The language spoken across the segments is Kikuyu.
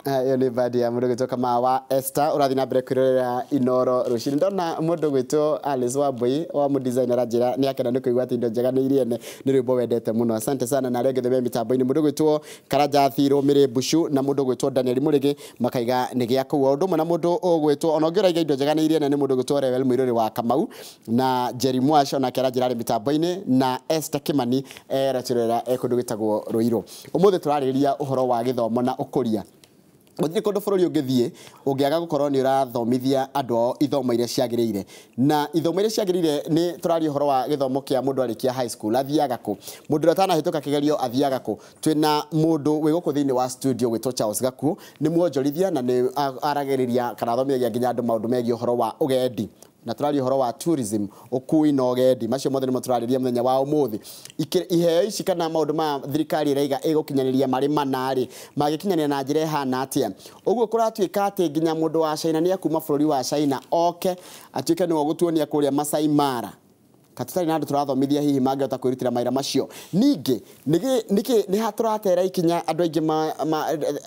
Ĩyo nĩ bandi ya mũndũ gwĩtwo Kamau wa Esther. Ũrathiĩ na mbere kwĩrorera Inoro rũcinĩ. Ndona mũndũ gwĩtwo Alice Wambui wa mũdesigner aranjĩra nĩ akena nĩ kũigua atĩ indo njega nĩ iriene, nĩ rwĩmbo wendete mũno. Asante sana. Na arĩa angĩ me mĩtambo-inĩ, mũndũ gwĩtwo Karanja Thirũ Mĩrĩ Mbucu na mũndũ gwĩtwo Daniel Mũrĩgĩ makaiga nĩ gĩa kũu. O ũndũ ũmwe na mũndũ ũgwĩtwo ona ũngĩ ũraiga indo njega nĩ iriene nĩ mũndũ gwĩtwo Rewel Mũirũrĩ wa Kamau na Jerry Mwash, onake aranjĩra arĩ mĩtambo-inĩ, na Esther Kimani eratũrera e kũndũ gwĩtagwo Ruiru. Ũmũthĩ tũrarĩrĩria ũhoro wa gĩthomo na ũkũria. Gũtirĩ kũndũ bũrũri ũngĩthiĩ ũngĩaga gũkorwo nĩ ũrathomithia andũ ao ithomo iria ciagĩrĩire, na ithomo iria ciagĩrĩire nĩ tũraria ũhoro wa gĩthomo kĩa mũndũ arĩkia high school athiaga kũ, mũndũ ũrĩa ũtanahĩtũka kĩgerio athiaga kũ. Twĩna mũndũ wĩ gũkũ thĩinĩ wa studio gwĩtwo Charles Gakuo, nĩ mwonjorithia na nĩ aragĩrĩria kana athomithagia nginya andũ maũndũ megiĩ ũhoro wa ũgendi, na tũraria ũhoro wa tourism, ũkui na ũgendi. Macio mothe nĩmo tũrarĩria mũthenya wa ũmũthĩ. Iheo ici kana maũndũ ma thirikari ĩraiga ĩgũkinyanĩria marĩ mana-rĩ, mangĩkinyanĩra na njĩra ĩhana atĩa? Ũguo kũratuĩka atĩ nginya mũndũ wa China nĩ akuma bũrũri wa China oke atuĩke nĩwe ũgũtuonia kũrĩa Masai Mara, katũtarĩ na andũ tũrathomithia hihi mangĩhota kwĩrutĩra mawĩra macio. Ningĩ nĩkĩ nĩ ha tũratera ikinya andũ aingĩ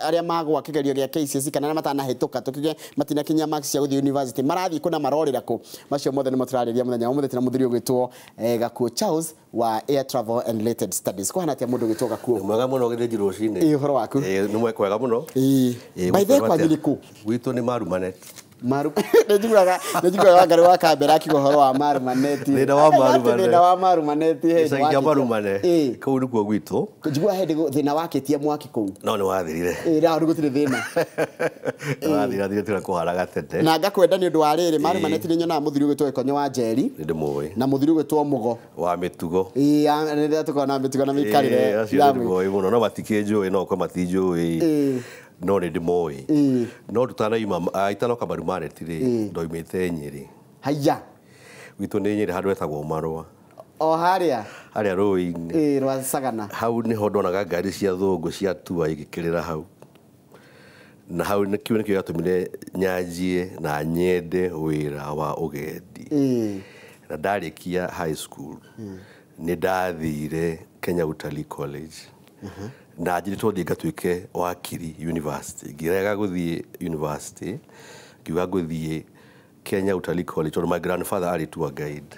arĩa magwa kĩgerio gĩa KCSE kana arĩa matanahĩtũka, tũkiuge matinakinyia marks cia gũthiĩ university, marathiĩ kũ na marorĩra kũ? Macio mothe nĩmo tũrarĩria mũthenya wa ũmũthĩ. Tũna mũthuri ũgwĩtwo Gakuo Charles wa Air Travel and Related Studies. Kũhana atĩa, mũndũ ũgwĩtwo Gakuo? Mwega mũno, gĩthĩnji rũcinĩ. Ĩ, ũhoro waku? Ĩ, nĩ kwega mũno. Ĩ. Ĩ, By the way, gwitũ kwanyu atĩa? nĩ kũ? Gwitũ nĩ Marumanet. Maru nĩ njiguaga Wangari wa Kambera akiuga ũhoro wa Marumaneti. Thĩna wa Marumanet. Thĩna wa Marumaneti hĩndĩ Gĩcagi kĩa wakĩtie- Marumane. Ĩ. Kũu nĩkuo gwitũ. Njiguaga hĩndĩ thĩna wakĩtie mwaki kũu. No nĩ wathirire. Ĩ, rĩu gũtirĩ thĩna. Nĩ wathirire, thire tũrĩa kũharaga tene. Na ngakwenda nĩ ũndũ wa rĩrĩ, Marumaneti nĩ nyonaga mũthuri ũgwĩtwo Gĩkonyo wa Njeri Nĩ ndĩmũĩ. na mũthuri ũgwĩtwo Mũgo. Wa mĩtugo. Ĩ, rĩrĩa tũkoragwo na mĩtugo na mĩikarĩre Ĩ, acio ya nĩ ndĩmoĩ mũno, no matikĩnjũĩ, no korwo matinjũĩ. Ĩ. No nĩ ndĩmoĩ. Ĩ. No tũtanaima itanoka Marumanet rĩ, ndoimĩte Nyĩrĩ. Haiya. Gwitũ nĩ Nyĩrĩ, handũ hetagwo Marũa. O harĩa. Harĩa rũĩ-inĩ. Ĩ, rwa Sagana. Hau nĩho ndonaga ngari cia thũngũ cia tua igĩkĩrĩra hau, na hau nĩkĩo gĩatũmire nyanjie na nyende wĩra wa ũgendi. Na ndarĩkia high school nĩ ndathire Kenya Utalii College na njĩrĩtwo thiĩ ngatuĩke wakiri university. Ngĩrega gũthiĩ university, ngiuga ngũthiĩ Kenya Utalii College tondũ my grandfather arĩ tour guide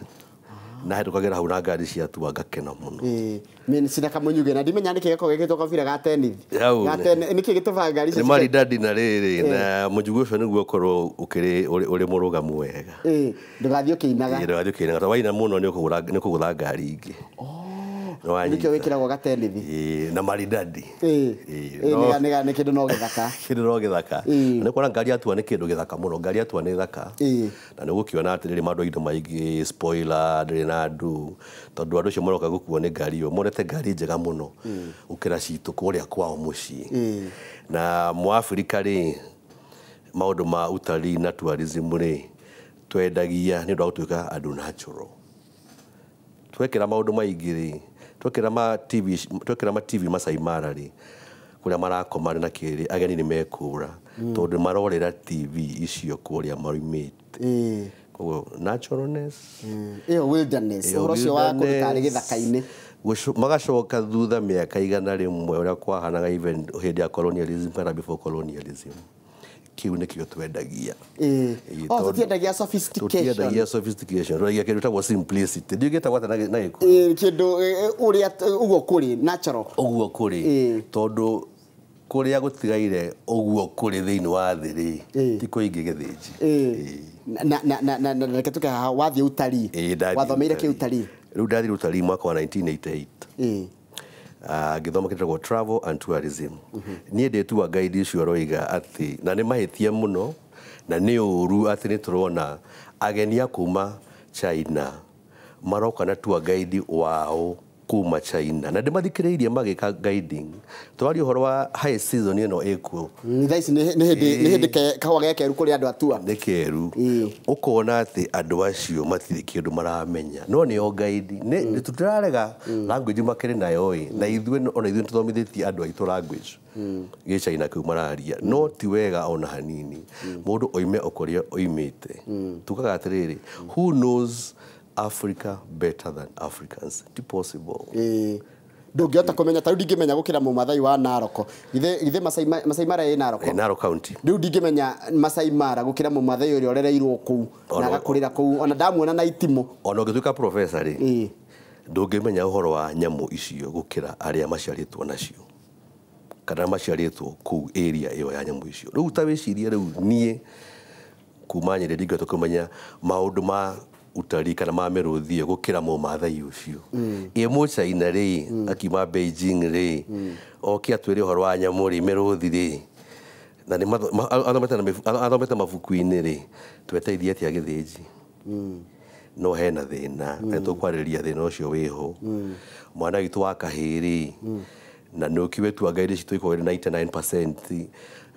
na hetũkagĩra hau na ngari cia tua ngakena mũno. Ĩ, mimi sina kamunyuge na ndimenya nĩkĩ gĩkoragwo gĩkĩtwo kabira ga tennis. Hau Ga tennis nĩkĩ gĩtũmaga ngari icio nĩ maridadi na rĩrĩ na mũjugũ ũcio nĩguo ũkorwo ũkĩrĩ ũrĩ mũrũgamu wega. Ĩ, ndũgathiĩ ũkĩinaga. Ĩ, ndũgathiĩ ũkĩinaga tondũ waina mũno nĩ ũkũgũtha ngari ingĩ. Nĩ Nĩkĩo wĩkĩragwo gatenithi. Ĩ, na maridadi. Ĩ. Ĩ, Ĩ, nĩ kĩndũ no gĩthaka. Kĩndũ no gĩthaka. Ĩ. Nĩ kuona ngari ya tua nĩ kĩndũ gĩthaka mũno, ngari ya tua nĩ thaka. Ĩ. Na nĩ ũgũkĩona atĩrĩrĩ, mandũ indo maingĩ, spoiler ndĩrĩ na andũ, tondũ andũ acio maroka gũkuo nĩ ngari ĩyo monete ngari njega mũno gũkĩra citũ kũrĩa kwao mũciĩ. Na mũabirika rĩ, maũndũ ma utalii na tourism rĩ, twendagia nĩ ũndũ wa gũtuĩka andũ natural. Twekĩra maũndũ maingĩ rĩ, twekĩra ma TV, twekĩra ma TV Masai Mara rĩ, kũrĩa marakoma na kĩrĩ, ageni nĩ mekũra tondũ marorera TV icio kũrĩa maumĩte. Koguo naturalness. Ĩyo wilderness, Ĩyo ũhoro ũcio wa kũndũ tarĩ wilderness. gĩthaka-inĩ. Magacoka thutha mĩaka 100 ũrĩa kwahanaga even hĩndĩ ya colonialism kana before colonialism, kĩu nĩkĩo twendagia. Ĩ. Ĩ, O tondũ tũtiendagia sophistication. Tũtiendagia sophistication, twendagia kĩndũ gĩtagwo simplicity. Ndiũ gĩtagwo atĩa na Gĩkũyũ? Ĩ, kĩndũ ũrĩa ũguo kũrĩ natural. Ũguo kũrĩ. Tondũ kũrĩa gũtigaire ũguo kũrĩ thĩinĩ wa thĩ rĩ, ti kũingĩ, gĩthĩnji. Ĩ. Na reke tũke haha wathiĩ utalii. Ĩ, ndathiĩ Wathomeire kĩ? Utalii. Utalii. Rĩu ndathire utalii mwaka wa 1988. Ah, ngĩthoma kĩtagwo travel and tourism. Niĩ ndĩ tour guide icio roiga atĩ na nĩ mahĩtia mũno na nĩ ũru atĩ nĩ tũrona ageni a kuma China maroka na tour guide wao kuma China na ndĩmathikĩrĩirie magĩka guiding. Twaria ũhoro wa high season ĩno ĩkuo. Thaa ici nĩ hĩndĩ kahũa gekeru kũrĩ andũ atua. Nĩ keru. Ũkona atĩ andũ acio matirĩ kĩndũ maramenya, no nĩo guide. Nĩ tũtirarega language makĩrĩ nayo ĩ, na ithuĩ ona ithuĩ nĩtũthomithĩtie andũ aitũ language gĩcaina kĩu mararia, no ti wega ona hanini mũndũ oime o kũrĩa oimĩte. Tugaga atĩrĩrĩ, who knows Africa better than Africans? Ti possible. Ĩ. Ndũngĩhota kũmenya ta rĩu ndingĩmenya gũkĩra Mũmathai wa Narok. Githĩ Masai Mara ĩ Narok? Narok County. Rĩu ndingĩmenya Masai Mara gũkĩra Mũmathai ũrĩa ũrereirwo kũu na agakũrĩra kũu ona ndamuona na itimũ. Ona ũngĩtuĩka professor rĩ, ndũngĩmenya ũhoro wa nyamũ icio gũkĩra arĩa maciarĩtwo nacio kana maciarĩtwo kũu area ĩyo ya nyamũ icio. Rĩu ta wĩcirie rĩu niĩ kuma Nyĩrĩ ndingĩhota kũmenya maũndũ ma utalii kana ma mĩrũthi ĩyo gũkĩra Mũmathai ũcio. Ĩ Mũchaina rĩ, akiuma Beijing rĩ, oke atwĩre ũhoro wa nyamũ rĩ, mĩrũthi rĩ, na nĩ athomete mabuku-inĩ rĩ, tweteithie atĩa Gĩthĩnji? No hena thĩna, na tũkwarĩrĩria thĩna ũcio wĩho. Mwana witũ wa kahĩĩ rĩ, na nĩ ũkiuge tu anga irio citũ ikorwo 99%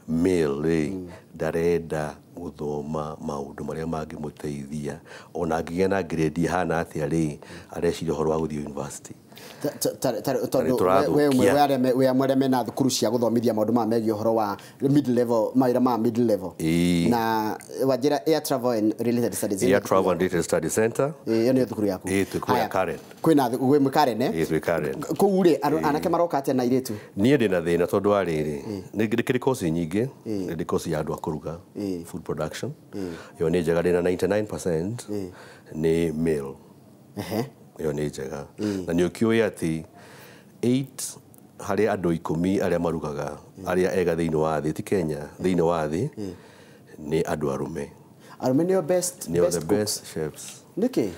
male rĩ, ndarenda gũthoma maũndũ marĩa mangĩmũteithia. Ona angĩgĩa na grade ĩhana atĩa rĩ, areciria ũhoro wa gũthiĩ university. Tondũ we amwe arĩa mena thukuru cia gũthomithia maũndũ maya megiĩ ũhoro wa mid level, mawĩra ma mid level. Na wanjĩra Air Travel and Related Studies. Air Travel and Related Studies Center. Ĩyo nĩyo thukuru yaku. Ĩĩ, twĩ kũrĩa Karen. Kwĩna gwĩ Karen, eh? Ĩĩ, twĩ Karen. Kũu rĩ, anake maroka atĩa na airĩtu? Niĩ ndĩna thĩna tondũ wa rĩrĩ, nĩ kĩrĩ kosi nyingĩ, nĩ kosi ya andũ a kũruga, food production. Ĩyo nĩ njega, ndĩna 99% nĩ male. Ĩyo nĩ njega. Na nĩ ũkĩũĩ atĩ 8 harĩ andũ 10 arĩa marugaga, arĩa ega thĩinĩ wa thĩ, ti Kenya, thĩinĩ wa thĩ, nĩ andũ arũme. Arũme nĩo best, nĩo the best chefs. Nĩkĩ?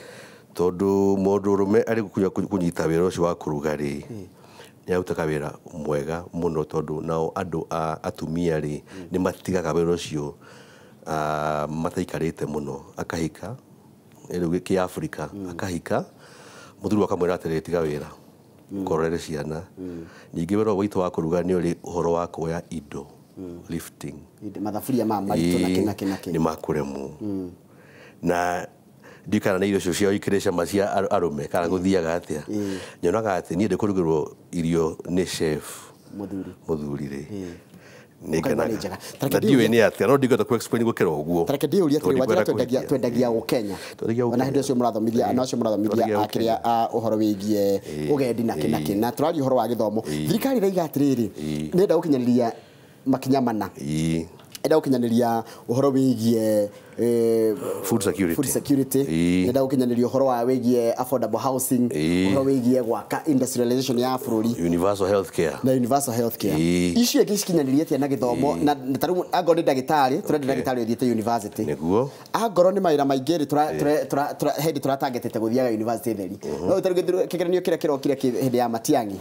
Tondũ mũndũ ũrũme arĩ kũnyita wĩra ũcio wa kũruga rĩ, nĩ arutaga wĩra mwega mũno tondũ nao andũ a atumia rĩ, nĩ matigaga wĩra ũcio mataikarĩte mũno. Akahika, rĩu kĩ Afrika, akahika, mũthuri akamwĩra atĩrĩ, tiga wĩra, ũkorere ciana. Ningĩ wĩra witũ wa kũruga nĩ ũrĩ ũhoro wa kuoya indo, lifting. Mathaburia ma maritũ na kĩ na kĩ na kĩ. Nĩ makũremwo. Na ndikana na irio icio ciao ikĩrĩ cama cia arũme kana gũthiaga atĩa. Nyonaga atĩ niĩ ndĩkũrugĩrwo irio nĩ chef mũthuri rĩ. Nĩngenaga. Na ndiũĩ nĩ atĩa, no ndingĩhota kũ explain gũkĩra ũguo. Tareke ndĩũrie atĩrĩ, wanjĩra twendagia gũ Kenya. Ona hĩndĩ ũcio mũrathomithia, na ũcio mũrathomithia akĩrĩa ũhoro wĩgiĩ ũgendi na kĩ na kĩ. Na tũraria ũhoro wa gĩthomo. Thirikari ĩraiga atĩrĩrĩ, nĩenda gũkinyanĩria makinya mana. Enda gũkinyanĩria ũhoro wĩgiĩ food security. Food security. Enda gũkinyanĩria ũhoro wa wĩgiĩ affordable housing, ũhoro wĩgiĩ gwaka industrialization ya bũrũri, universal health care. Na universal health care. Icio ingĩ cikinyanĩria atĩa na gĩthomo? Na tarĩu angorwo nĩ ndagĩtarĩ, tũrenda ndagĩtarĩ ũthiĩte university. Nĩguo. Angorwo nĩ mawĩra maingĩ rĩ, hĩndĩ tũratangetete gũthiaga university theri. No tarĩu kĩgeranio kĩrĩa kĩrokire hĩndĩ ya Matiang'i.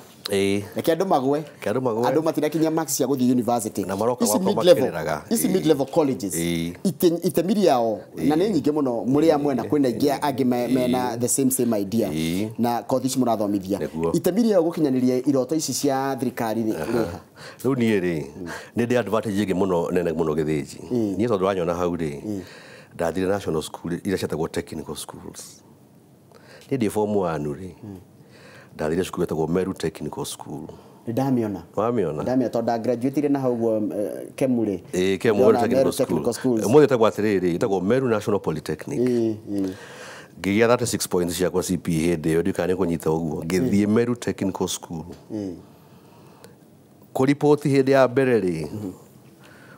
Reke andũ magwe. Andũ matirakinyia marks cia gũthiĩ university. Na maroka gwakwa makĩrĩraga. Ici mid level colleges. Itemi rĩao na nĩ nyingĩ mũno mũrĩ amwe na kwĩna ingĩ angĩ mena the same idea na kothi ici mũrathomithia. Itemi rĩao gũkinyanĩria iroto ici cia thirikari rĩ ha? Rĩu niĩ rĩ, nĩ ndĩ advantage ĩngĩ mũno nene mũno Gĩthĩnji. Niĩ tondũ wanyona hau rĩ, ndathire national school iria ciĩtagwo technical schools. Niĩ ndĩ form 1 rĩ, ndathire cukuru ĩtagwo Meru Technical School. Ndamĩona. Wamĩona? Ndamĩona tondũ ndagraduateire na hau ũguo Kemu rĩ. Ĩĩ, Kemu Meru Technical School. Ũmũthĩ ĩtagwo atĩrĩrĩ, ĩtagwo Meru National Polytechnic. Ngĩgĩa 36 points ciakwa CPA hĩndĩ ĩyo, ndiũĩ kana nĩ kũnyita ũguo. Ngĩthiĩ Meru Technical School. Kũripoti hĩndĩ ya mbere rĩ,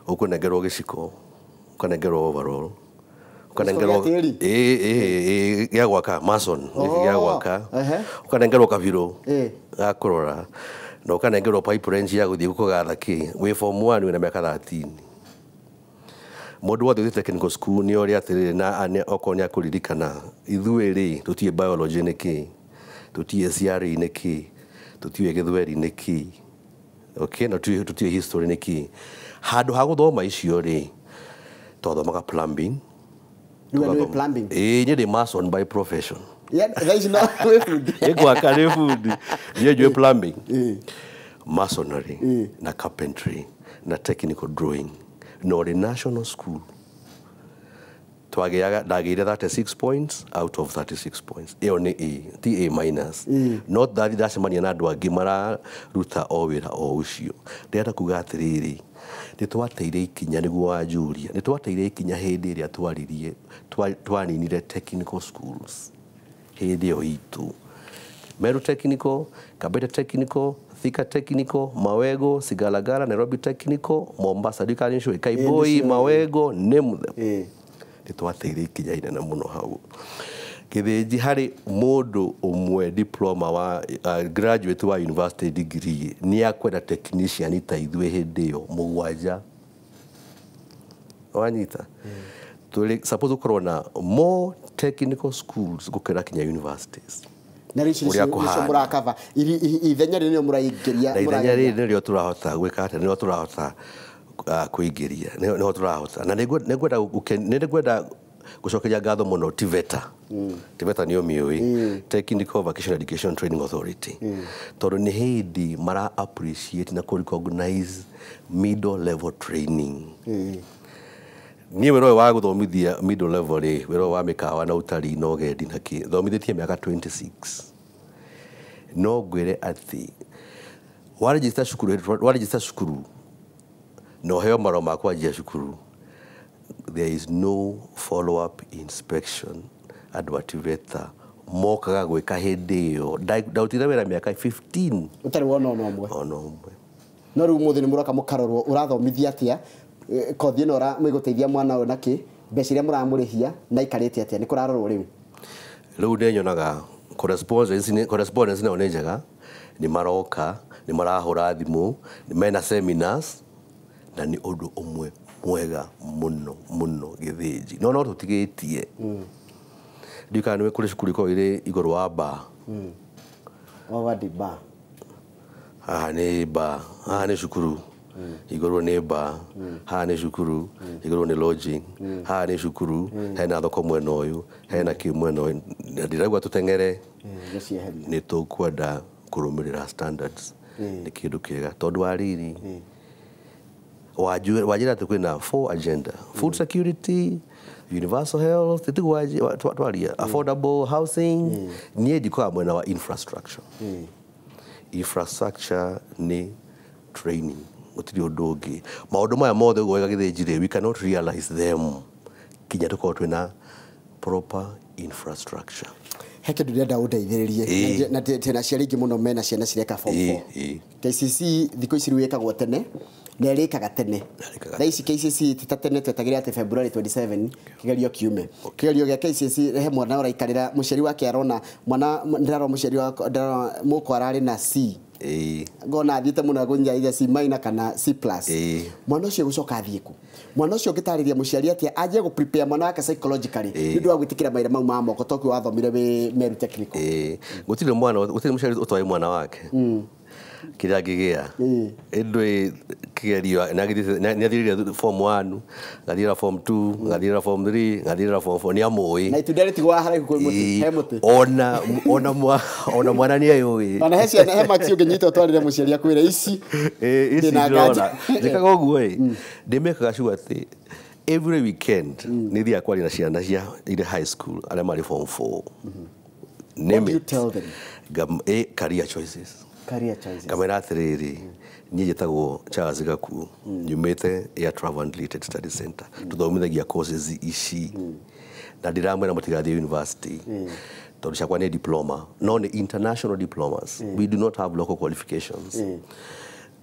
ũkũnengerwo gĩciko, ũkanengerwo overall, ũkanengerwo ĩĩ gĩa gwaka, mason, gĩa gwaka, ũkanengerwo kabirũ ga kũrora, na ũkanengerwo pipe wrench ya gũthiĩ gũkũgatha kĩ, wĩ form 1 wĩna mĩaka 13. Mũndũ wothe ũthiĩte technical school nĩ oria atĩrĩrĩ, na okorwo nĩ akũririkana, ithuĩ rĩ, tũtiĩ biology nĩ kĩ, tũtiĩ CRE nĩ kĩ, tũtiũĩ gĩthweri nĩ kĩ, okay, na tũtiũĩ history nĩ kĩ. Handũ ha gũthoma icio rĩ, twathomaga plumbing. Rĩu nĩ plumbing? Ĩĩ, niĩ ndĩ mason by profession. Thaa ici no wĩ bundi. Nĩ gwaka nĩ bundi. Niĩ njũĩ plumbing, masonry, na carpentry, na technical drawing. Na ũrĩ national school. Twagĩaga, ndagĩire 36 points out of 36 points. Ĩyo nĩ A, ti A minus. No ndathi ndacemania na andũ angĩ mararuta o wĩra o ũcio. Ndĩrenda kuga atĩrĩrĩ, nĩ twateire ikinya nĩguo wanjũria, nĩ twateire ikinya hĩndĩ ĩrĩa twaririe, twaninire technical schools. Hĩndĩ ĩyo itũ. Meru Technical, Kabete Technical, Thika Technical, Mawego, Sigalagala, Nairobi Technical, Mombasa, ndikanincũĩ Kaiboi, Mawego, name them. Nĩ twateire ikinya inene mũno hau. Gĩthĩnji harĩ mũndũ ũmwe diploma wa graduate wa university degree nĩ akwenda technician ta ithuĩ hĩndĩ ĩyo 7. Wanyita? Tũrĩ suppose gũkorwo na more technical schools gũkĩra kinya universities. Na rĩu ici nĩcio mũrakaba ithenya rĩrĩ nĩrĩo mũraingĩria. Na ithenya rĩrĩ nĩrĩo tũrahota gwĩka atĩa, nĩrĩo tũrahota kũingĩria, nĩho tũrahota. Na nĩngwenda gũcokeria ngatho mũno TVETA. TVETA nĩyo mĩũĩ, Technical Vocational Education Training Authority, tondũ nĩ hĩndĩ mara appreciate na kũ recognize middle level training. Niĩ wĩra ũyũ wa gũthomithia middle level rĩ, wĩra ũyũ wa mĩkawa na ũtarii na ũgendi na kĩ, thomithĩtie mĩaka 26. No ngwĩre atĩ warejista cukuru na ũheo marũa ma kwanjia cukuru, there is no follow up inspection. Andũ a TVETA mokaga gwĩka hĩndĩ ĩyo. Ndarutire wĩra mĩaka 15 ũtarĩ wona ona ũmwe. Ona ũmwe. No rĩu ũmũthĩ nĩ mũroka mũkarorwo ũrathomithia atĩa, kothi ĩno mũgũteithia mwana ũyũ nakĩ, mbeca iria mũramũrĩhia na ikarĩte atĩa, nĩ kũrarorwo rĩu? Rĩu nĩ nyonaga correspondence nayo nĩ njega, nĩ maroka, nĩ marahũra thimũ, mena seminars, na nĩ ũndũ ũmwe mwega mũno mũno Gĩthĩnji. No tũtigĩtie. Ndiũĩ kana nĩ kũrĩ cukuru ikoragwo irĩ igũrũ wa bar. Over bar. Haha nĩ bar, haha nĩ cukuru. Igũrũ nĩ bar, haha nĩ cukuru, igũrũ nĩ lodging, haha nĩ cukuru, hena thoko mwena ũyũ, hena kĩ mwena ũyũ. Na ndĩraigua tũteng'ere, nĩ tũkwenda kũrũmĩrĩra standards. Nĩ kĩndũ kĩega tondũ wa rĩrĩ, wanjĩra atĩ kwĩna 4 agenda: food security, universal health, tiguo twaria, affordable housing. Niĩ ndikoraga mwena wa infrastructure. Infrastructure nĩ training, gũtirĩ ũndũ ũngĩ. Maũndũ maya mothe ũguo wega Gĩthĩnji rĩ, we cannot realize them kinya tũkorwo twĩna proper infrastructure. He kĩndũ ndĩrenda ũndeithĩrĩrie, na ndĩna aciari aingĩ mũno mena ciana cireka form 4. KCSE thikũ ici rĩu ĩkagwo tene na ĩrĩkaga tene. Thaa ici KCSE ti ta tene twetagĩrĩra atĩ February 27 kĩgerio kiume. Kĩgerio gĩa KCSE he mwana ũraikarĩra, mũciari wake arona mwana, ndĩrarora mũciari wakwa, ndĩrarora mũkwa ararĩ na C. Ngona athiĩte mũno kũnyita either C minor kana C plus. Mwana ũcio gũcoka athiĩ kũ? Mwana ũcio ũngĩtarĩria mũciari atĩa anjie gũ prepare mwana wake psychologically nĩ ũndũ wa gwĩtĩkĩra mawĩra mau ma moko tokio wathomire wĩ Meru Technical? Gũtirĩ mwana, gũtirĩ mũciari ũtoĩ mwana wake kĩrĩa angĩgĩa. Ĩndĩ kĩgerio nĩ athirire form 1, agathiĩra form 2, agathiĩra form 3, agathiĩra form 4, nĩ amũĩ. Na itunda rĩtigwo haraihu kwĩ mũtĩ, he mũtĩ. Ona mwana nĩ ayũĩ. Ona he ciana, he marks ũngĩnyita ũtwarĩre mũciari akwĩre ici. Ici ndĩrona. Njĩkaga ũguo ĩ, ndĩmekaga sure atĩ every weekend nĩ thiaga kwaria na ciana cia irĩ high school arĩa marĩ form 4. What do you tell them? Career choices. Career choices. Ngamera atĩrĩrĩ, niĩ njĩtagwo Charles Gakuo, nyumĩte Air Travel and Related Study Center. Tũthomithagia courses ici. Na ndĩramwĩra mũtigathiĩ university. Tondũ ciakwa nĩ diploma, no nĩ international diplomas. We do not have local qualifications.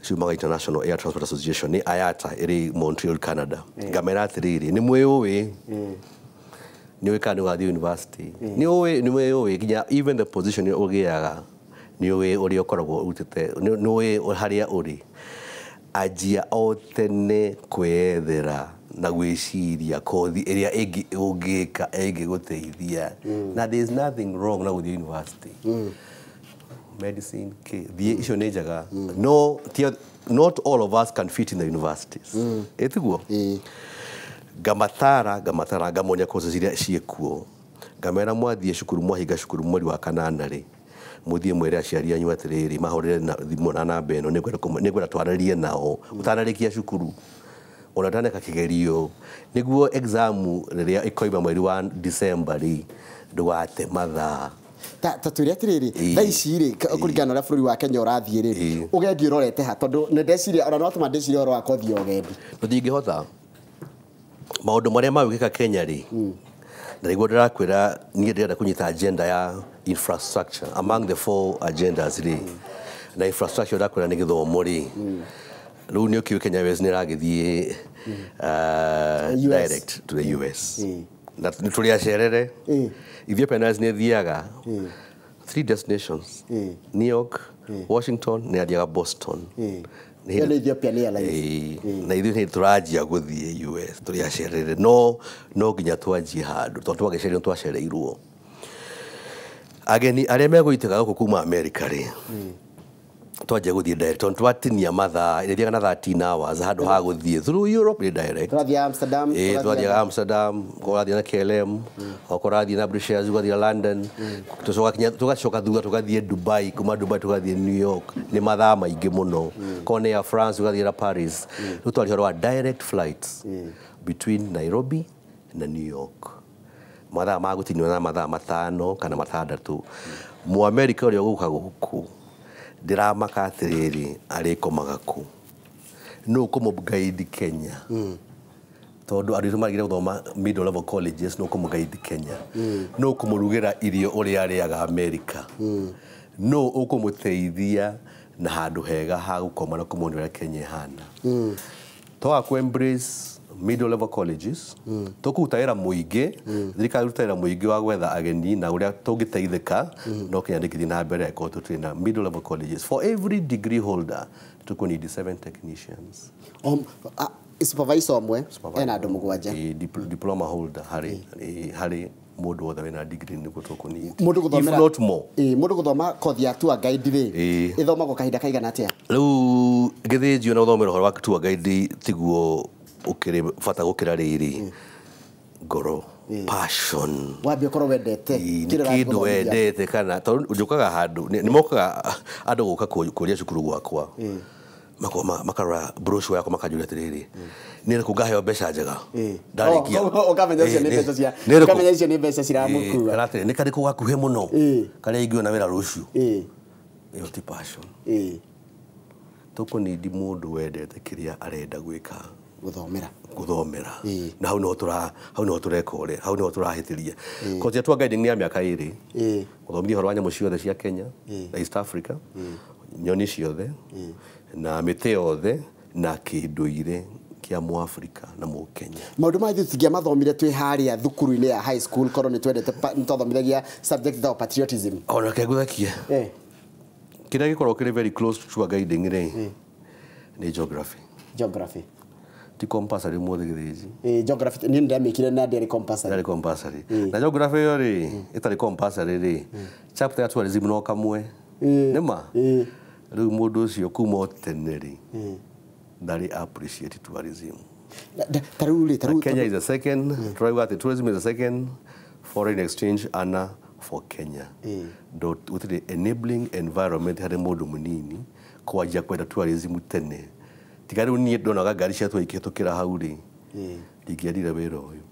Ciumaga International Air Transport Association, nĩ IATA ĩrĩ Montreal, Canada. Ngamera atĩrĩrĩ, nĩ mwĩũĩ, nĩ ũĩ kana nĩ ũgathiĩ university. Nĩ ũĩ, nĩ mwĩũĩ nginya even the position ũgĩaga, nĩ ũĩ ũrĩa ũkoragwo ũrutĩte, nĩ ũĩ harĩa ũrĩ. Anjia o tene kwĩyethera na gwĩciria kothi ĩrĩa ĩngĩ ũngĩka ĩngĩgũteithia. Na there is nothing wrong na gũthiĩ university. Medicine, thiĩ icio nĩ njega. No, not all of us can fit in the universities. Ĩtiguo? Ngamatara, ngamonia courses iria ciĩkuo. Ngamera mwathiĩ cukuru, mwahinga cukuru mweri wa kanana rĩ, mũthiĩ mwĩre aciari anyu atĩrĩrĩ, mahũrĩre na thimũ na namba ĩno, nĩngwenda twaranĩrie nao ũtanarĩkia cukuru, ona ũtaneka kĩgerio, nĩguo exam rĩrĩa ĩkoima mweri wa December rĩ, ndũgate mathaa. Ta twĩre atĩrĩrĩ, thaa ici rĩ, kũringana na ũrĩa bũrũri wa Kenya ũrathiĩ rĩ, ũgendi ũrorete ha? Tondũ nĩ ndeciria, ona no watũma ndĩcirie ũhoro wa kothi ya ũgendi. Tũtingĩhota. Maũndũ marĩa magwĩkĩka Kenya rĩ, Na nĩguo ndĩrakwĩra niĩ ndĩrenda kũnyita agenda ya infrastructure among the four agendas rĩ, na infrastructure ndakwĩra nĩ gĩthomo rĩ, rĩu nĩ ũkĩũĩ Kenya Airways nĩ ĩragĩthiĩ US. Direct to the US, na nĩ tũrĩ acerere. Ethiopian Airlines nĩ ĩthiaga three destinations, New York, Washington, nĩ athiaga Boston. Nĩ Ĩyo nĩ Ethiopian Airlines. Ĩĩ, na ithuĩ nĩ tũranjia gũthiĩ US tũrĩ acerere, no no nginya twanjie handũ tondũ twagĩcereirwo twacereirwo ageni arĩa megũitĩka gũkũ kuma America rĩ, twanjia gũthiĩ direct tondũ twatinia mathaa ĩrĩthiaga na 13 hours handũ ha gũthiĩ through Europe nĩ direct. Tũrathiĩ Amsterdam. Ĩĩ, twathiaga Amsterdam, ũgathiĩ na KLM, okorwo ũrathiĩ na British Airways ũgathiĩ na London, tũcoka kinya tũgacoka thutha tũgathiĩ Dubai, kuma Dubai tũgathiĩ New York, nĩ mathaa maingĩ mũno. Korwo nĩ Air France ũgathiĩ na Paris. Rĩu twaria ũhoro wa direct flights between Nairobi na New York. Mathaa ma gũtinio na mathaa 5 kana 6. Mũamerika ũrĩa ũgũka gũkũ ndĩramaka atĩrĩrĩ, arĩkomaga kũ? Nũ ũkũmũguide Kenya? Tondũ andũ aitũ marigire gũthoma middle level colleges, nũ ũkũmũguide Kenya? Nũ ũkũmũrugĩra irio ũrĩa arĩaga America? Nũ ũkũmũteithia na handũ hega ha gũkoma na kũmuonia ũrĩa Kenya ĩhana? Twaga ku embrace middle level colleges, tũkũruta wĩra mũingĩ, thirikari ĩruta wĩra mũingĩ wa gwetha ageni na ũrĩa tũngĩteithĩka, no Kenya ndĩngĩthiĩ na mbere angĩkorwo tũtirĩ na middle level colleges. For every degree holder tũkũneed seven technicians. Supervisor ũmwe ena andũ 7. Ĩĩ, diploma holder harĩ ĩĩ, harĩ mũndũ wothe wĩna degree nĩguo tũkũneed. Mũndũ gũthomera If not more. Ĩĩ, mũndũ gũthoma kothi ya tour guide rĩ, ĩthomagwo kahinda kaigana atĩa? Rĩu gĩthĩnjio na gũthomera ũhoro wa tour guide tiguo ũkĩrĩ bata gũkĩra rĩrĩ ngoro, passion. Wambie ũkorwo wendete Ĩĩ, nĩ kĩrĩa ũrathiĩ kĩndũ gũthomithia. Wendete kana tondũ njũkaga handũ nĩ mokaga andũ gũka kũria cukuru gwakwa, makarora brochure yakwa, makanjũria atĩrĩrĩ, nĩ rĩkũ ngaheo mbeca njega ndarĩkia? Oh, ũkamenya ũcio nĩ Ĩĩ, mbeca cia nĩ rĩkũ? Ũkamenya icio nĩ mbeca ciramũkua. Kana atĩrĩ, nĩ karĩkũ gakuhĩ mũno karĩa ingĩona wĩra rũciũ? Ĩyo ti passion. Tũkũnindi mũndũ wendete kĩrĩa arenda gwĩka. Gũthomera. Gũthomera. Na hau niho tũra hau niho tũreka ũrĩa, hau niho tũrahĩtĩria. Kothi ya tour guiding nĩ ya mĩaka 2, gũthomithia ũhoro wa nyamũ ciothe cia Kenya na East Africa, nyoni ciothe na mĩtĩ yothe na kĩndũire kĩa Mũafrika na Mũkenya. Maũndũ maya ithuĩ tũtingĩamathomire twĩ harĩa thukuru-inĩ ya high school korwo nĩ twendete nĩ twathomithagia subject ta patriotism. Ona reke ngũthekie. Kĩrĩa gĩkoragwo kĩrĩ very close to tour guiding rĩ, nĩ geography. Geography. Ti compulsory ũmũthĩ, gĩthĩnji. Ĩĩ, geography niĩ nĩndamĩkire na ndĩarĩ compulsory. Ĩtarĩ compulsory. Na geography ĩyo rĩ, ĩtarĩ compulsory rĩ, chapter ya tourism no kamwe. Nĩ ma? Ĩĩ. Rĩu mũndũ ũcio kuma o tene rĩ, ndarĩ appreciate tourism. Ta rĩu rĩ, ta rĩu Kenya is the second, turauga atĩ tourism is the second foreign exchange earner for Kenya. Gũtirĩ enabling environment harĩ mũndũ mũnini kwanjia kwenda tourism tene. Tiga rĩu niĩ ndonaga ngari cia tour ikĩhĩtũkĩra hau rĩ, ndingĩendire wĩra ũyũ.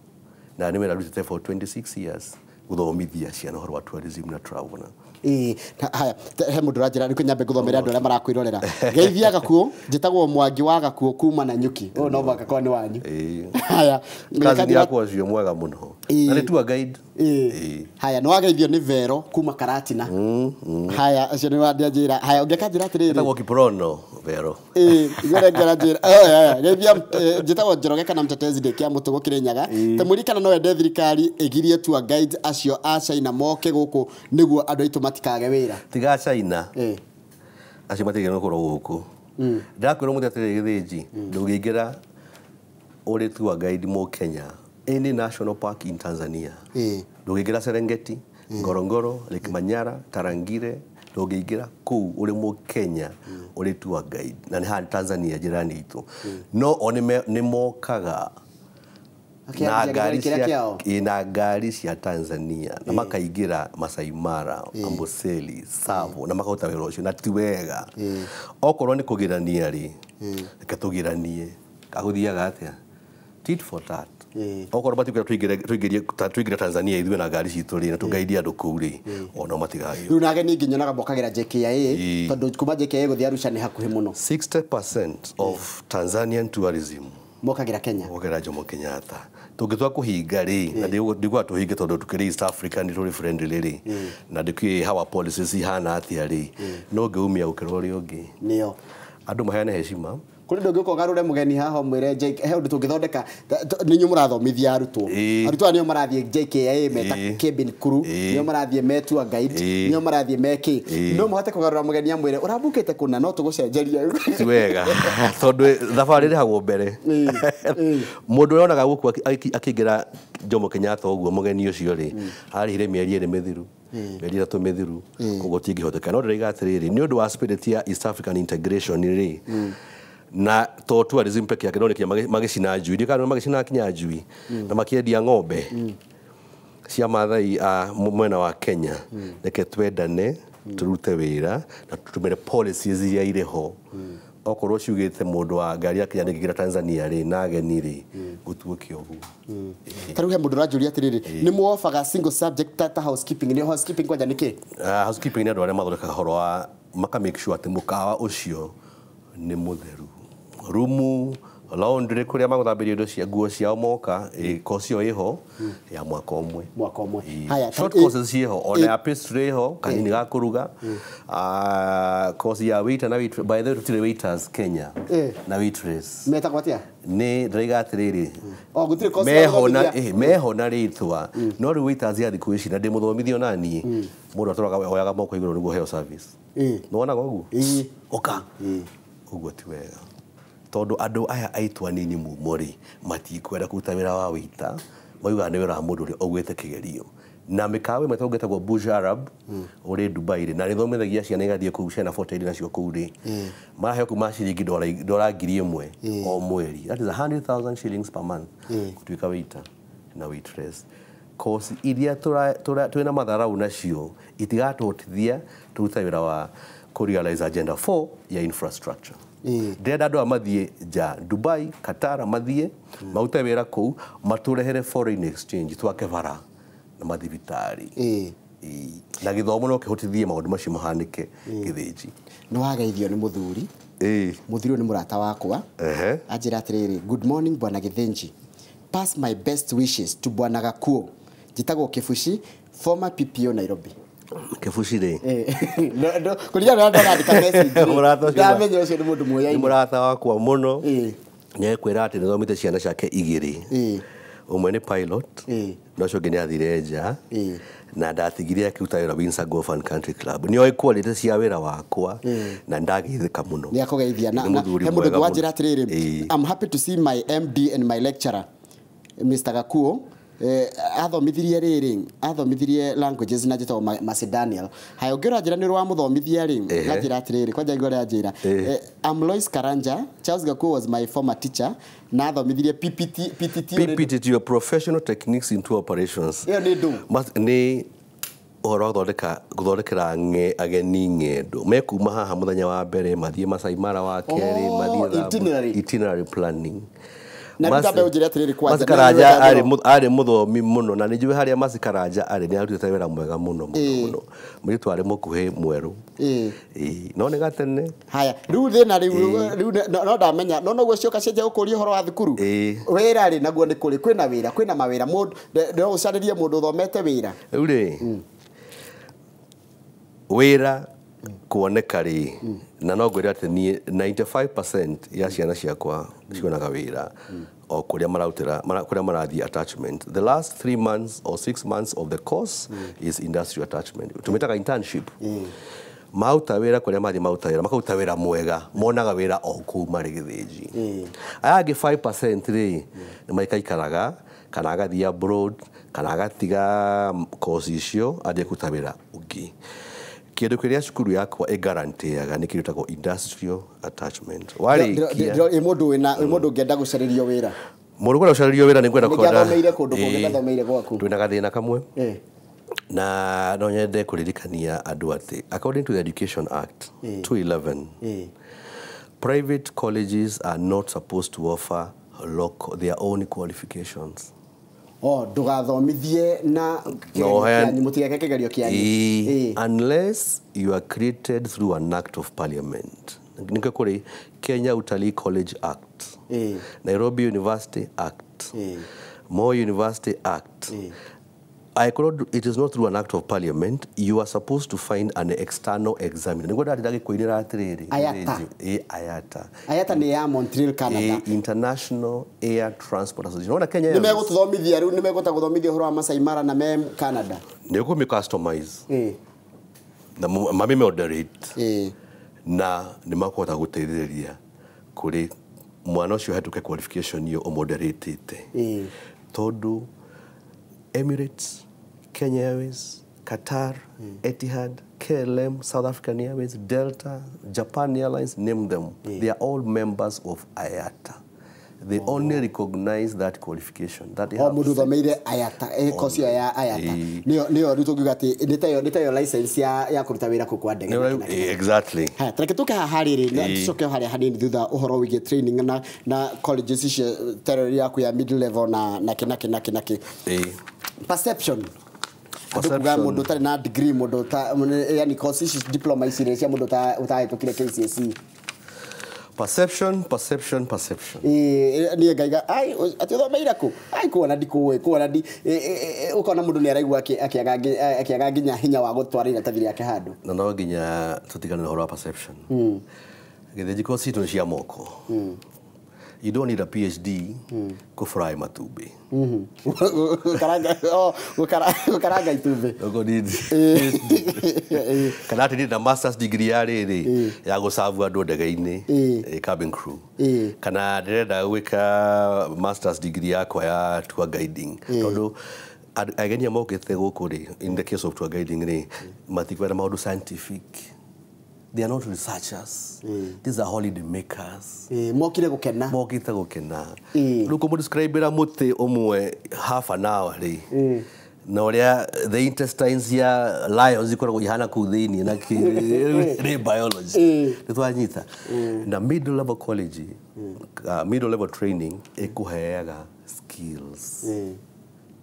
Na nĩ wĩra ndutĩte for 26 years gũthomithia ciana ũhoro wa tourism na travel. Ĩĩ, haya, he mũndũ ũranjĩra rĩu nyambe ngũthomere andũ arĩa marakwĩrorera. Geithia Gakuo, njĩtagwo Mwangi wa Gakuo kuma na Nyuki. Ũyũ no mũhaka korwo nĩ wanyu. Haya, Cousin nĩkanjĩra- yakwa ũcio mwega mũno. Na nĩ tour guide. Haya, nĩ wageithio nĩ Vero kuma Karatina. Haya, acio nĩ wanjĩra. Haya, ũngĩ akanjĩra atĩrĩrĩ. Etagwo Kiprono Vero. Ĩĩ, igũrũ ngera njĩra. Haya, geithia njĩtagwo Njoroge kana Mtetezi ndĩ kĩa mũtũ Gũkĩrĩnyaga. Ta mũri kana no wende thirikari ĩgirie tour guides acio a China moke gũkũ nĩguo andũ aitũ matikage wĩra. Tiga China. Acio matigĩrĩirwo gũkorwo gũkũ. Ndakwĩra mũthĩ atĩrĩrĩ, gĩthĩnji, ndũngĩingĩra ũrĩ tour guide Mũkenya any national park in Tanzania. Ndũngĩingĩra Serengeti, Ngorongoro, Lake Manyara, Tarangire, ndũngĩingĩra kũu ũrĩ Mũkenya ũrĩ tour guide na nĩ haha Tanzania njĩra-inĩ itũ. No o nĩ mokaga na Makĩanjia ngari gĩthweri kĩrĩa cia kĩao. Ĩ, na ngari cia Tanzania na makaingĩra Masai Mara, Amboseli, Tsavo na makaruta wĩra ũcio na ti wega. Okorwo nĩ kũgirania rĩ, reke tũgiranie. Agũthiaga atĩa? Tit for tat. Okorwo matikwenda tũingĩre Tanzania ithuĩ na ngari citũ rĩ, na tũgaidie andũ kũu rĩ, onao matigagĩũka. Rĩu na ageni ingĩ nyonaga mokagĩra JKIA tondũ kuma JKIA gũthiĩ Arusha nĩ hakuhĩ mũno. 60% of Tanzanian tourism Mokagĩra Kenya. Mokagĩra Jomo Kenyatta. Tũngĩtua kũhinga rĩ, na ndikuga tũhinge tondũ tũkĩrĩ East Africa nĩ tũrĩ friendly rĩ, na ndĩkĩũĩ how our policies ihana atĩa rĩ, no ngĩumia gũkĩra ũrĩa ũngĩ. Nĩo. Andũ maheane heshima. Kũrĩ ndũngĩũka ũgarũre mũgeni haha ũmwĩre he ũndũ tũngĩthondeka, nĩ inyuĩ mũrathomithia arutwo. Arutwo aya nĩo marathiĩ JKIA meta cabin crew, nĩo marathiĩ me tour guide, nĩo marathiĩ me kĩ. No mũhote kũgarũra mũgeni amwĩre ũrambukĩte kũna no tũgũcenjerie. Ti wega tondũ thabarĩ ĩrĩhagwo mbere. Mũndũ ũrĩa onaga gũkũ akĩingĩra Jomo Kenyatta ũguo mũgeni ũcio rĩ, arĩhire mĩeri 2 mĩthiru, mĩeri 3 mĩthiru, koguo tingĩhoteka. No ndĩroiga atĩrĩrĩ, nĩ ũndũ wa spirit ya East African integration rĩ, na to tourism peke yake no nĩ kinya magĩcina njui, ndiũĩ kana magĩcina kinya njui na makĩendia ng'ombe cia Maathai a mwena wa Kenya. Reke twendane, tũrute wĩra na tũtũmĩre policies iria irĩ ho. Okorwo ciugĩte mũndũ wa ngari ya Kenya ndĩngĩingĩra Tanzania rĩ, na ageni rĩ, gũtuĩke ũguo. Ta rĩu he mũndũ ũranjũria atĩrĩrĩ, nĩ mwobaga single subject ta housekeeping? Nĩ housekeeping kwanja nĩ kĩ? Housekeeping nĩ andũ arĩa mathondekaga ũhoro wa maka make sure atĩ mũkawa ũcio nĩ mũtheru, rumu, laundry, kũrĩa magũthambĩria indo cia nguo ciao moka. Course ĩyo ĩho ya mwaka ũmwe. Mwaka ũmwe. Haya, short courses ciĩho, ona ya pastry ĩho, kanini ga kũruga, course ya waiter na waitress. By the way, tũtirĩ waiters Kenya na waitress. Metagwo atĩa? Nĩ ndĩraiga atĩrĩrĩ, O gũtirĩ course ya meho na gũthomithia? Meho na rĩtwa, no rĩu waiters ya thikũ ici, na ndĩmũthomithio na niĩ, mũndũ atũraga oyaga moko igũrũ nĩguo heo service. Nĩwonaga ũguo? Ũka ũguo ti wega, tondũ andũ aya aitũ anini mumo rĩ, matikwenda kũruta wĩra wa waiter, maugaga nĩ wĩra wa mũndũ ũrĩa ũgwĩte kĩgerio. Na mĩkawa ĩmwe tondũ ĩtagwo Burj Arab ũrĩ Dubai rĩ, na nĩthomithagia ciana igathiĩ kũu, ciana 40 nacio kũu rĩ, maraheo kuma ciringi dora 1,000 o mweri, that is 100,000 shillings per month, gũtuĩka waiter na waitress. Course iria twĩna matharau nacio itigatũhotithia tũrute wĩra wa kũ-realize agenda 4 ya infrastructure. Ndĩrenda andũ aya mathiĩ nja, Dubai, Qatar, mathiĩ marute wĩra kũu, matũrehere foreign exchange, twake bara na mathibitarĩ. Na gĩthomo no kĩhotithie maũndũ macio mahanĩke, Gĩthĩnji. Nĩ wageithio nĩ mũthuri. Mũthuri ũyũ nĩ mũrata wakwa. Anjĩra atĩrĩrĩ, "Good morning, Bwana Gĩthĩnji, pass my best wishes to Bwana Gakuo. Njĩtagwo Kĩbuci, former PPO Nairobi." Kĩbuci rĩ? Kũringana na ndorandĩka message rĩ, Mũrata ũcio ndamenya ũcio nĩ mũndũ nĩ muoyaine. Mũrata wakwa mũno. Nĩ ekwĩra atĩ nĩthomete ciana ciake igĩrĩ, ũmwe nĩ pilot na ũcio ũngĩ nĩ athire nja, na ndatigire akĩruta wĩra Windsor Golf and Country Club. Nĩ oĩ quality cia wĩra wakwa na ndageithĩka mũno. Nĩ akũgeithia na Nĩ mũthuri he mũndũ mwega ũngĩ wanjĩra mũno. atĩrĩrĩ, "I'm happy to see my MD and my lecturer Mr. Gakuo." Athomithirie rĩrĩ, athomithirie languages na njĩtagwo Mercy Daniel. Haya, ũngĩ ũranjĩra nĩ ũrĩ wamũthomithia rĩ, anjĩra atĩrĩrĩ, kwanja igua ũrĩa anjĩra, "I'm Lois Karanja. Charles Gakuo was my former teacher na athomithirie PPT, PTT." PPT, your professional techniques into operations. Ĩyo nĩ ndũ? Nĩ ũhoro wa gũthondekera ageni ng'endo mekuma haha mũthenya wa mbere mathiĩ Masai Mara wa kerĩ, Oh, mathiĩ itinerary. Itinerary planning. Na rĩu ndambe ũnjĩre atĩrĩrĩ kwanja, Mercy Karanja nĩ ũrĩ arĩ mũthomi mũno, na nĩ njũĩ harĩa Mercy Karanja arĩ nĩ arutĩte wĩra mwega mũno mũno mũno. Mũirĩtu arĩ mũkuhĩ mwerũ. Ĩĩ, no nĩ gatene. Haya, rĩu thĩna rĩu no ndamenya no noguo cioka cianjia gũkũria ũhoro wa thukuru. Wĩra rĩ, naguo nĩ kũrĩ kwĩna wĩra, kwĩna mawĩra, mũndũ no ũcarĩrie mũndũ ũthomete wĩra? Rĩu rĩ, wĩra kuoneka rĩ, na no ngwĩre atĩ niĩ 95% ya ciana ciakwa cionaga wĩra o kũrĩa mararutĩra, kũrĩa marathiĩ attachment. The last 3 months or 6 months of the course is industrial attachment, tũmĩtaga internship. Maruta wĩra kũrĩa mathiĩ, maruta wĩra, makaruta wĩra mwega, monaga wĩra o kũu marĩ, Gĩthĩnji. Aya angĩ 5% rĩ, nĩ maikaikaraga kana agathiĩ abroad kana agatiga course icio athiĩ kũruta wĩra ũngĩ. Kĩndũ kĩrĩa cukuru yakwa ĩgarantiaga nĩ kĩndũ gĩtagwo industrial attachment warĩkia. Ĩ mũndũ wĩna, ĩ mũndũ ũngĩenda gũcarĩrio wĩra? Mũndũ kwenda gũcarĩrio wĩra nĩ ngwenda Nĩkĩ kwenda athomeire kũndũ kũngĩ, ndathomeire gwaku? Twĩna gathĩna kamwe, na no nyende kũririkania andũ atĩ according to the Education Act 211, private colleges are not supposed to offer local, their own qualifications. O ndũgathomithie na No, kĩgerio kĩanyu, mũtigeke kĩgerio kĩanyu. Unless you are created through an act of parliament. Nĩkĩo kũrĩ Kenya Utalii College Act, Nairobi University Act, Moi University Act. It is not through an act of parliament. You are supposed to find an external examiner. Nĩguo ndarĩ ndagĩkũinĩra atĩrĩrĩ. IATA. IATA. IATA nĩ ya Montreal, Canada. International Air Transport Association. Ona Kenya nĩ megũtũthomithia rĩu, nĩ megũta gũthomithia ũhoro wa Masai Mara na me Canada. Nĩ ũkũmĩ customize. Na mami moderate. Na nĩ makũhota gũteithĩrĩria kũrĩ mwana ũcio hetũke qualification ĩyo ũmoderatĩte. Tondũ Emirates, Kenya Airways, Qatar, Etihad, KLM, South African Airways, Delta, Japan Airlines, name them. They are all members of IATA. They only recognize that qualification. That they have. Mũndũ ũthomeire IATA, course ya IATA. Nĩyo rĩu tũngiuga atĩ nĩ tayo license ya kũruta wĩra kũu kwa ndege. Exactly. Ha, tareke tũke haha rĩrĩ, na tũcoke harĩa hanini thutha ũhoro wĩgiĩ training na colleges icio terror yaku ya middle level na na kĩ. Perception. Andũ kuga mũndũ ũtarĩ na degree, mũndũ yani course ici diploma ici cia mũndũ ũtahĩtũkire KCSE. Perception, perception, perception. Niĩ ngaiga ai atĩ ũthomeire kũ? Ai kuona ndikũĩ, kuona ndi ũkona mũndũ nĩ araigua akĩaga nginya hinya wa gũtwara iratathi rĩake handũ. Na no nginya tũtigane na ũhoro wa perception. Gĩthĩnji course citũ nĩ cia moko. You don't need a PhD kũfry matumbĩ. Gũkaranga itumbĩ. Kana atĩ ndĩ na master's degree ya rĩrĩ ya gũcabu andũ ndege-inĩ, cabin crew. Kana ndĩrenda gwĩka master's degree yakwa ya tour guiding. Tondũ ageni arĩa mokĩte gũkũ rĩ, in the case of tour guiding rĩ, matikwenda maũndũ scientific. They are not researchers. These are holiday makers. Mokire gũkena. Mokite gũkena. Rĩu kũmũdescribĩra mũtĩ ũmwe half an hour rĩ. Na ũrĩa the intestines ya lions ikoragwo ihana kũu thĩiniĩ na nĩ biology. Nĩ twanyita. Na middle level college, middle level training ĩkũheaga skills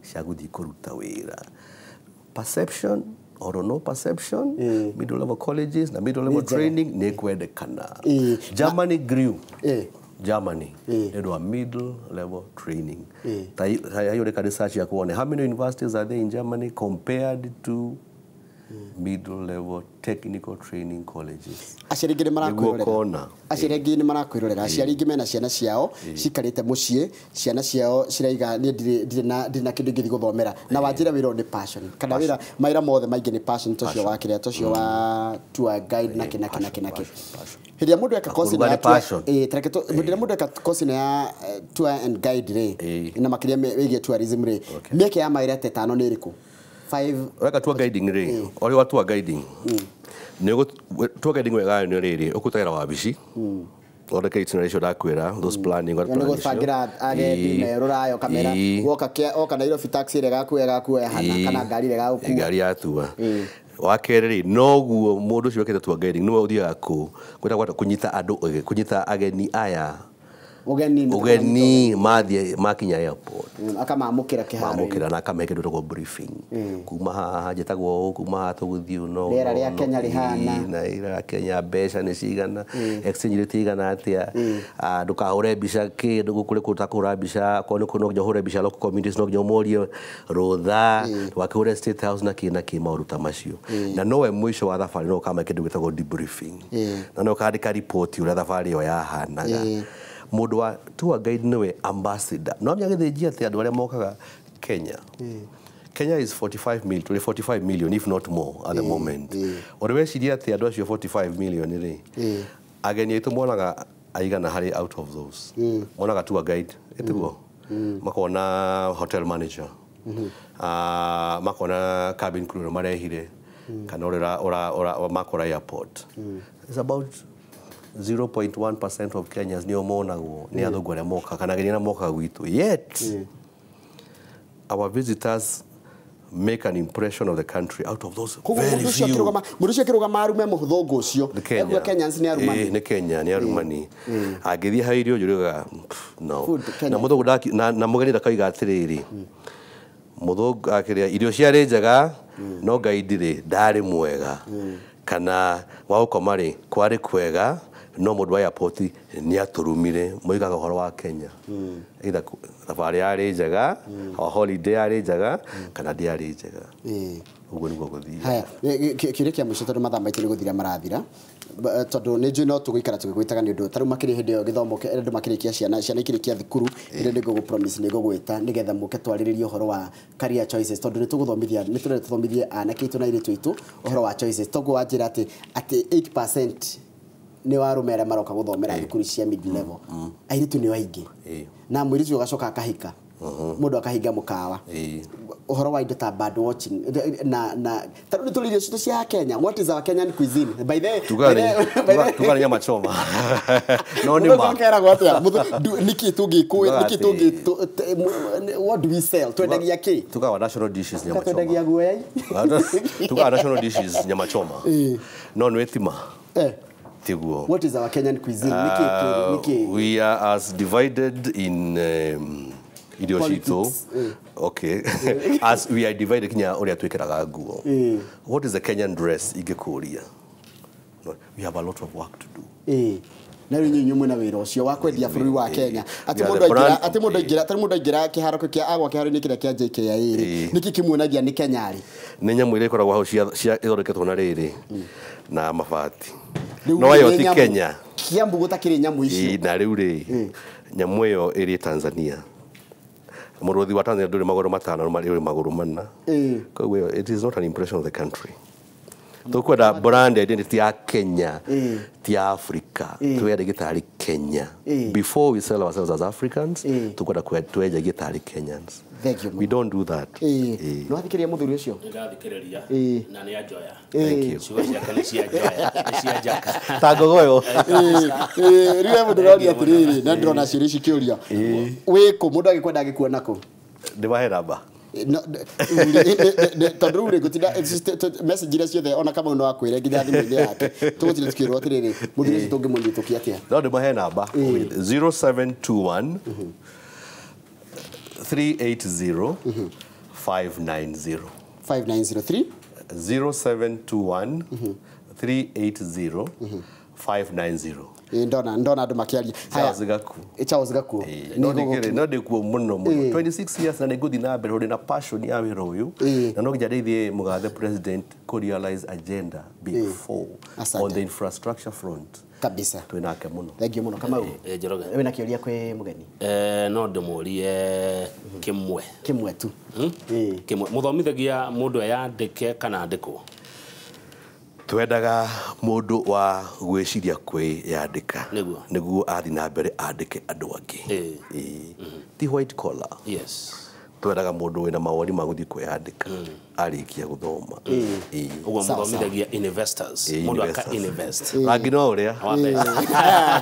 cia gũthiĩ kũruta wĩra. Perception or no perception, middle level colleges na middle level training nĩ kwendekana. Germany grew. Germany nĩ ũndũ wa middle level training. Ta hiyo reka research ya kuone how many universities are there in Germany compared to middle level technical training colleges. Aciari aingĩ nĩ marakwĩrorera. Aciari aingĩ nĩ marakwĩrorera. Aciari aingĩ mena ciana ciao cikarĩte mũciĩ, ciana ciao ciraiga niĩ ndirĩ na kĩndũ ingĩthiĩ gũthomera. Na wanjĩra wĩra ũyũ nĩ passion. Kana wĩra mawĩra mothe maingĩ nĩ passion, tocio wa kĩrĩa, tocio wa tour guide na kĩ na kĩ na kĩ na kĩ. Hĩndĩ ĩrĩa mũndũ eka course ya hĩndĩ ĩrĩa mũndũ eka course ya tour and guide rĩ, na makĩria wĩgiĩ tourism rĩ, mĩeke ya mawĩra ta ĩtano nĩ ĩrĩkũ? Weka tour guiding rĩ, ũrĩ wa tour guiding. Nĩ tour guiding wega nĩ rĩrĩ, ũkũtagĩra wabici. Thondeka itinerary icio ndakwĩra, those planning what planning. Nĩ gũbangĩra agendi merũrayo kamera. Woka Nairobi taxi ĩrĩa ĩgakuoya hana kana ngari ĩrĩa ĩgagũkua. Ngari yatua. Wa kerĩ rĩ, noguo mũndũ ũcio wĩkĩte tour guiding nĩwe ũthiaga kũ kwĩtagwo kũnyita andũ, kũnyita ageni aya ũgeni mathiĩ makinya airport akamamũkĩra kĩharo-inĩ, mamũkĩra na akamahe kĩndũ gĩtagwo briefing. Kuma haha njĩtagwo ũũ, kuma haha tũgũthiĩ ũũ, no rĩera rĩa Kenya rĩhana na rĩera rĩa Kenya mbeca nĩ cigana, exchange rate igana atĩa, ndũkahũre mbica kĩndũ gũkũ kũrĩ ũtakũhũra mbica, akorwo nĩ kũ no nginya ũhũre mbica local communities, no nginya ũmorie rũtha, ndũgakĩhũre State House na kĩ na kĩ, maũndũ ta macio. Na nowe mũico wa thabarĩ no ũkamahe kĩndũ gĩtagwo debriefing, na no ũkandĩka riboti ũrĩa thabarĩ ĩyo yahanaga. Mũndũ wa tour guide nĩwe ambassador. No amenya gĩthĩnji atĩ andũ arĩa mokaga Kenya. Kenya is 45 million, 45 million if not more at the moment. Ũrĩ weciria atĩ andũ acio 45 million rĩ, ageni aitũ monaga aigana harĩ out of those. Monaga tour guide, ĩtiguo? Makona hotel manager. Makona cabin crew marehire, kana ũrĩa makora airport. It's about 0.1% of Kenyans nĩo monagwo nĩ athũngũ arĩa mokaga kana ageni arĩa mokaga gwitũ. Yet our visitors make an impression of the country out of those very few. Mũndũ ũcio akĩrũgama arume mũthũngũ ũcio. Ekuga Kenyans nĩ arumani. Nĩ Kenya nĩ arumani. Angĩthiĩ ha irio njũrĩga no. Na mũthũngũ na mũgeni ndakauga atĩrĩrĩ, mũthũngũ akĩrĩa irio ciarĩ njega no guide rĩ ndarĩ mwega, kana wa gũkoma rĩ kwarĩ kwega No mũndũ wa airport nĩ atũrumire moigaga ũhoro wa Kenya. Either thabarĩ yarĩ njega, or holiday yarĩ njega, kana ndĩarĩ njega. Ũguo nĩguo gũthiĩ. Haya, kĩũria kĩa mũico tondũ mathaa maitũ nĩ gũthira marathira. Tondũ nĩ njũĩ no tũgũikara tũgĩgwĩtaga nĩ ũndũ ta rĩu makĩria hĩndĩ ĩyo gĩthomo andũ makĩrĩkia ciana ikĩrĩkia thukuru hĩndĩ nĩ ngũgũ promise nĩ ngũgwĩta nĩgetha mũke twarĩrĩrie ũhoro wa career choices tondũ nĩ tũgũthomithia nĩ tũrenda tũthomithie anake aitũ na airĩtu aitũ ũhoro wa choices toguo wanjĩra atĩ 8% nĩ arũme arĩa maroka gũthomera thukuru cia mid level airĩtu nĩo aingĩ na mũirĩtu ũgacoka akahika mũndũ akahinga mũkawa ũhoro wa indo ta bird watching na tarĩu nĩ tũrĩ irio citũ cia Kenya. What is our Kenyan cuisine by the Tugane nyama choma. No nĩ ma keragwo atĩa nĩkĩ tũngĩkũ nĩkĩ tũngĩ what do we sell twendagia kĩ tugawa national dishes nyama choma twendagia guoya tugawa national dishes nyama choma no nĩ tima tiguo. What is our Kenyan cuisine? Nĩkĩ we are as divided in irio citũ. Okay. As we are divided kinya ũrĩa twĩkĩraga nguo. What is the Kenyan dress ingĩkũria? We have a lot of work to do. Na rĩu inyuĩ mwĩna wĩra ũcio wa kwendia bũrũri wa Kenya atĩ mũndũ aingĩra tarĩ mũndũ aingĩra kĩharo kĩa agwa kĩharo-inĩ kĩrĩa kĩa JKIA rĩ nĩkĩ kĩmuonagia nĩ Kenya rĩ? Nĩ nyamũ iria ikoragwo hau cia ithondeketwo na rĩrĩ na mabati. No ĩyo ti Kenya. Kiambu gũtakĩrĩ nyamũ icio. Na rĩu rĩ nyamũ ĩyo ĩrĩ Tanzania. Mũrũthi wa Tanzania ndũrĩ magũrũ matano ũrĩ magũrũ mana. Koguo it is not an impression of the country. Tukwenda brand identity ya Kenya ti Africa twende gĩtarĩ Kenya. Before we sell ourselves as Africans tukwenda twenja gĩtarĩ Kenyans. Thank you. We don't do that. No athikĩrĩria mũthuri ũcio? Nĩndathikĩrĩria na nĩ anjoya. Thank you. Ciugo ciake nĩ cia njoya, nĩ cia njaka. Ta ngogoyo. Rĩu mũndũ ũroria atĩrĩrĩ na ndĩrona ciũria ici kĩũria. Wĩ kũ mũndũ angĩkwenda angĩkuona kũ? Ndĩmahe namba. Tondũ rĩu rĩ ngũtinda message iria ciothe ona Kamau no akwĩre nginya thimũ-inĩ yake tũgũtinda tũkĩrwo atĩrĩrĩ mũthuri ũcio tũngĩmũnyitũkia atĩa? No ndĩmahe namba 0721 380 590. 5903 0721 380 590. Ndona andũ makĩaria. Charles Gakuo. Charles Gakuo. No ndĩkuo mũno mũno 26 years na nĩngũthiĩ na mbere ũrĩ na passion ya wĩra ũyũ na no nginya ndeithie mũgathe president kũ realize agenda before on the infrastructure front kabisa. Twĩ nake mũno. Thank you mũno Kamau. Njoroge. Wĩna kĩũria kwĩ mũgeni? No ndĩmũrie kĩmwe. Kĩmwe tu. Kĩmwe. Mũthomithagia mũndũ eyandĩke kana andĩkwo? Twendaga mũndũ wa gwĩciria kwĩyandĩka nĩguo athiĩ na mbere andĩke andũ angĩ. Ti white collar. Yes. Twendaga mũndũ wĩna mawoni ma gũthiĩ kwĩyandĩka arĩkia gũthoma. Ũguo mũthomithagia investors. Mũndũ aka invest. Rangi no ũrĩa.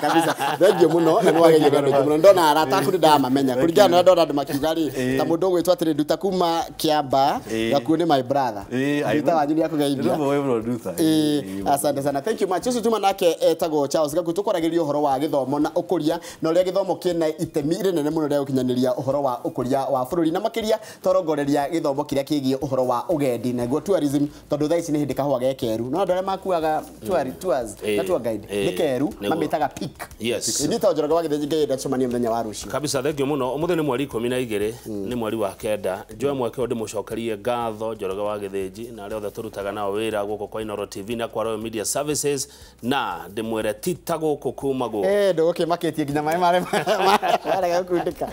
Kabisa. Thank you mũno na nĩwageria andũ aingĩ mũno. Ndona arata aku nĩndamamenya. Kũringana na ndona andũ makiuga rĩ ta mũndũ ũgwĩtwo atĩrĩ Nduta kuma Kĩamba Gakuo nĩ my brother. Nduta wanyu nĩakũgeithia. Asante sana. Thank you much. Ũcio tuma nake etagwo Charles Gakuo tũkwaragĩria ũhoro wa gĩthomo na ũkũria na ũrĩa gĩthomo kĩna itemi rĩnene mũno rĩa gũkinyanĩria ũhoro wa ũkũria wa bũrũri na makĩria twarongoreria gĩthomo kĩrĩa kĩgiĩ ũhoro wa ũgendi naguo tourism tondũ thaa ici nĩ hĩndĩ kahũa gekeru no andũ arĩa makuaga tours na tour guide nĩ keru mamĩtaga peak. Yes. Niĩ ta Njoroge wa Gĩthĩnji ngĩenda tũcemanie mũthenya wa rũciũ. Kabisa thank you mũno. Ũmũthĩ nĩ mweri 12 nĩ mweri wa kenda. Njoe mweke ũyũ ndĩmũcokerie ngatho Njoroge wa Gĩthĩnji na arĩa othe tũrutaga nao wĩra gũkũ kwa Inooro TV na kwa Royal Media Services na ndĩmwĩre ti ta gũkũ kumagwo. Ndũgũkĩmakĩtie nginya maĩ marega gũkundĩka.